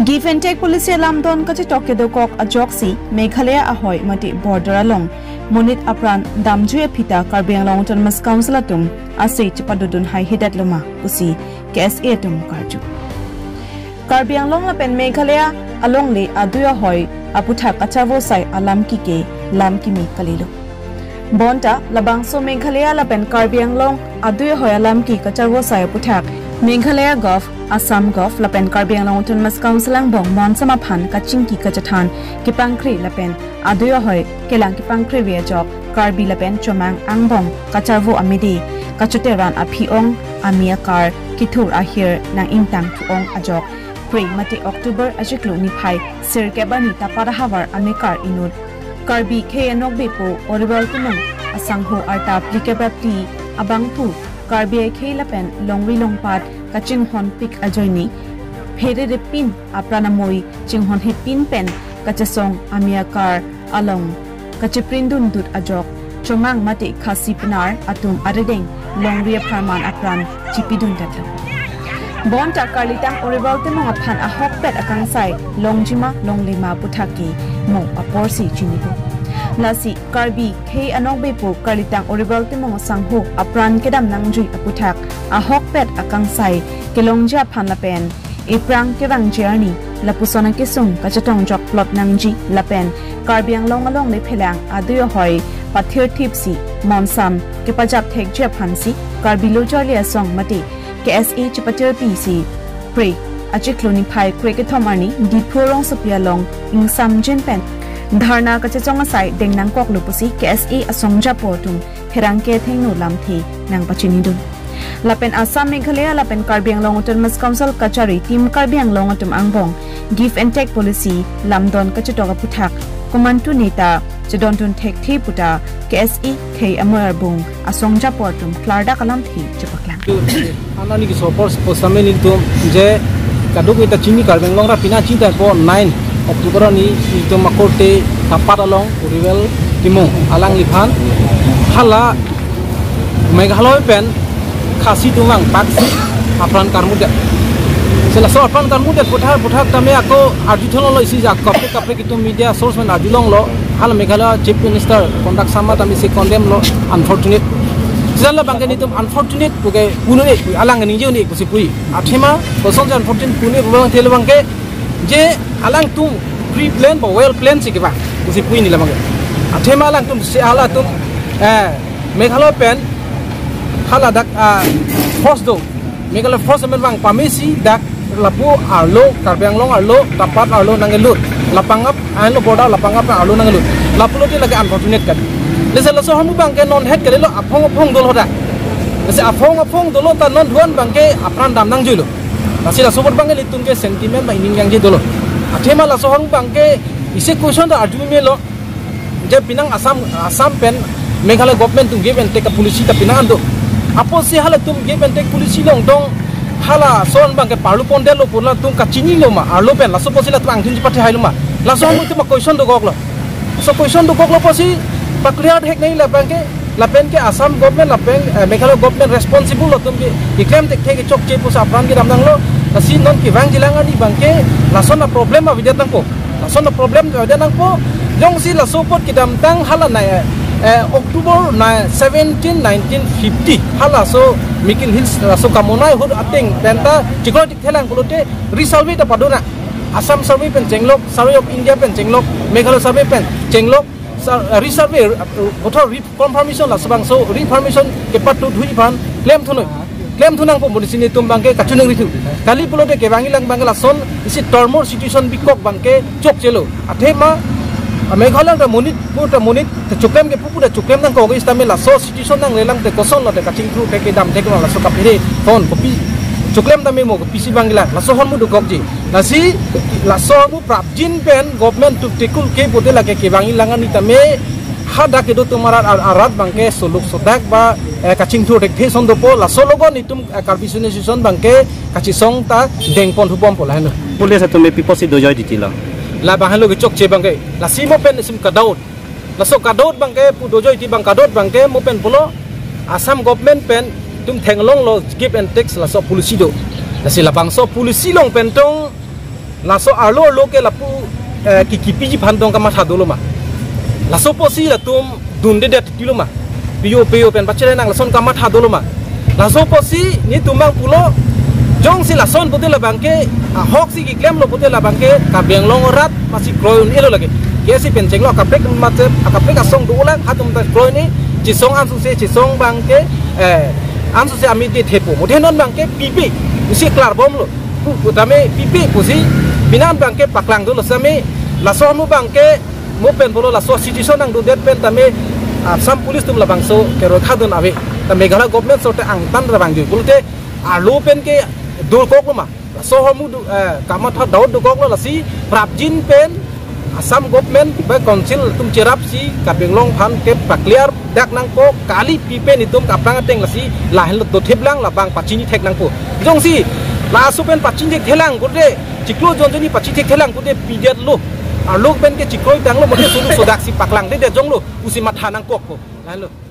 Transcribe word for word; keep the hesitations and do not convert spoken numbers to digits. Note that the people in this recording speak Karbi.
Give and take policy alamdon kachetok kedokok ajoksi Meghalaya ahoi mate border along monit apran damjui aphi ta Karbi Anglong Autonomous Council atum asai chepadodun hai hedat loma pusi K S A atum karju. Karbi Anglong lapen Meghalaya alongle adui ahoi aputhak kacharvo asai alam kike lam kimi kalilo. Bonta labangso Meghalaya lapen Karbi Anglong adui ahoi alam ki kacharvo asai aputhak Meghalaya Gov, Assam Gov lapen Karbi Anglong Autonomous Council angbong monsam aphan kachingki kachethan kepangkri lapen adui ahoi kelang kepangkri ave ajok Karbi lapen Chomang angbong kacharvo amede kachote ran aphi-ong, ami akar, kethur ahir nang ingtang thu-ong ajok Phre mate October achiklo niphai sirkep arni tapat ahavar amekar inut Karbi khei anokbepo Oriwal Timung asangho arta phlikep rapti abangphu Karbi akhei lapen longri longpat kachinghonpik ajoine phere repin apran amoi chinghonhepin pen kachesong ami akar along kacheprindundut ajok Chomang mate Khasi penar atum arideng longri apharman apran chipidun tatlo. Bonta Karlitang Oriwal Timung aphan ahokpet akangsai longjima longlema aputhak ke mo aporsi chinipo. Lasi Karbi khei anokbepo Karlitang Oriwal Timung asangho apran kedam nangjui aputhak ahokpet akangsai kelongji aphan lapen ephrang kevangji arni lapuson akesung kachetongjok plot nangji lapen Karbi Anglong alongle phelang adui ahoi pathirthipsi monsam kepajap thekji aphansi Karbi Lo Charli Asong mate K S A chepatirpisi Phre achiklo niphai krekethom arni Diphu rongsopi along ingsamjin pen dharna kachechong asai deng nangkoklo pusi K S A asongjapo atum pherangke athengno lamthe nangpachinidun. Lapen Assam, Meghalaya lapen Karbi Anglong Autonomous Council kachari Team Karbi Anglong atum angbong give and take policy lamdon kachetok aputhak komantu neta chedontun thekthe puta K S A khei amoi arbung asongjapo atum klardak alamthe chepaklang. Anani ki sopor posame nelitum je kaduk ita chini Karbi Anglong ra pina chinta po nine October arni nelitum akorte tapat along Oriwal Timung alangliphan hala Meghalaya pen Khasi atum vangpaksi apran karmudet. Selaso apran karmudet puthak puthak tame ako arjuthanlo isi ja kaprek kaprek itum media source pen arjulonglo, hala Meghalaya Chief Minister Conrad Sangma tame isi condemn lo, unfortunate. Sila bangke nelitum unfortunate puke pu-un-e, alang ningje un-e pusi pu-i. Athema kosonsi unfortunate pu-un-e pu abang thelo bangke je alangtum pre-plan ba well plan si kevang pusi pu-i neli labangke. Athema alangtum si halatum, eh, Meghalaya pen hala dak, ah, force do. Meghalaya force amen vang pamesi dak lapu arlo, Karbi Anglong arlo, tapat arlo nangkelut. Lapangap, anlo border lapangap arlo nangkelut. Lapulote lake unfortunate kali. Lasi laso ahormu bangke non het kalilo, aphong aphong dolo dak. Lasi aphong aphong dolo ta non duan bangke apran dam nangjuilo. Lasi laso apot bangke ilitum ke sentiment ba ining yang je dolo. Athema laso ahormu bangke isi question ta arju melo. Je penang Assam, Assam pen Meghalaya government atum give and take a policy ta penang an do. Apotsi halatum give and take policy longdong halason bangke parlu pondetlo pu latum kachinilo ma arlo pen, laso apotsi latum angthin chipathe hailo ma. Laso ahormu itum a question dokoklo. So question dokoklo apotsi pa clear thek nangji labangke, lapen ke Assam government lapen, eh, Meghalaya government responsible latum ke keklem thekthe kechokche pusi apran kedam nanglo. Lasi non kevangjilang arni bangke lason a problem avedet nangpo. Lason a problem avedet nangpo. Jongsi laso apot kedamtang hala nai, eh, October nai seventeen nineteen fifty halaso Mikir Hills laso Kamonai ahut ateng penta chikoi thekthelang pulote resurvey ta padona. Assam survey pen chenglok, Survey of India pen chenglok, Meghalaya survey pen chenglok, sa-, resurvey, uh, bothor reconfirmation laso bangso reconfirmation kepatut hui aphan klemthunoi. Klemthunangpo pu nelitum bangke kachiningrithu. Kali pulote kevangjilang bangke lason isi tormor situation bikok bangke chokchelo. Athema, ah, Meghalaya ta monit, pu ta monit, ta choklem ke pupu ta choklem nangkok, isi tame laso situation nanglelang te kosonlo te kachingthur thek kedam thek laso kaphere phone kopi choklem tame mo kopisi vangjilang, laso ahormu dokokji. Lasi laso ahormu prapjin pen government atum tekul ke pulote lake kevangjilang arni tame hadak kedo atum arat ar-, arat bangke soluk sodak ba, eh, kachingthur thekthe ason dopo, laso logon itum, eh, Karbi Student Association bangke kachesong ta dengpon thubompo lahenlo. Police atum me pi apotsi dojoi titilo? Labang helo kechokche bangke. Lasi mo pen isim kadot. Laso kadot bangke pu dojoi ti bang kadot bangke mo pen pulo Assam government pen itum theklonglo give and take laso policy do. Lasi labangso policy along pen tong Laso arlo arlo ke lapu eh, kikipiji aphan tong kamatha dolo ma. Laso apotsi latum dundedet titilo ma. Piyo piyo pen pachere nang lason kamatha dolo ma. Laso apotsi netum abang pulo, jongsi lason pute labang ke, ahok si keklemlo pute labang ke, Karbi Anglong arat masi kroi un-elo lake. Kesi pen chenglo akaprek mate, akaprek asong dolang, hatum ta kroi ni, chesong ansose, chesong abang ke, eh, ansose ami de thepo. Muthe non abang ke pipe, usi klarbomlo. Pu, pu tame pipe pusi, pinan abang ke paklang dolo same, laso mo abang ke, mo pen pulo laso situation nangdudet pen tame, Assam Police atum labangso keroi khadun ave. Tame Meghalaya government aso te angtan ravang jui. Pulote arlo pen ke durkoklo ma. Laso ahormu du, eh, kamatha dot durkoklo lasi prapjin pen Assam government ba council atum cherapsi Karbi Anglong aphan ke pa-clear dak nangpo, kali pipe netum kaprang ateng lasi lahenlo dothip lang labang pachini thek nangpo. Jongsi laso pen pachini thek thelang pute chiklo jon joni pachini thek thelang pute pidetlo. Arlo pen ke chikroi tanglo mate sulu sodak si paklangdedet jonglo pusi matha nangkokpo. Lahenlo.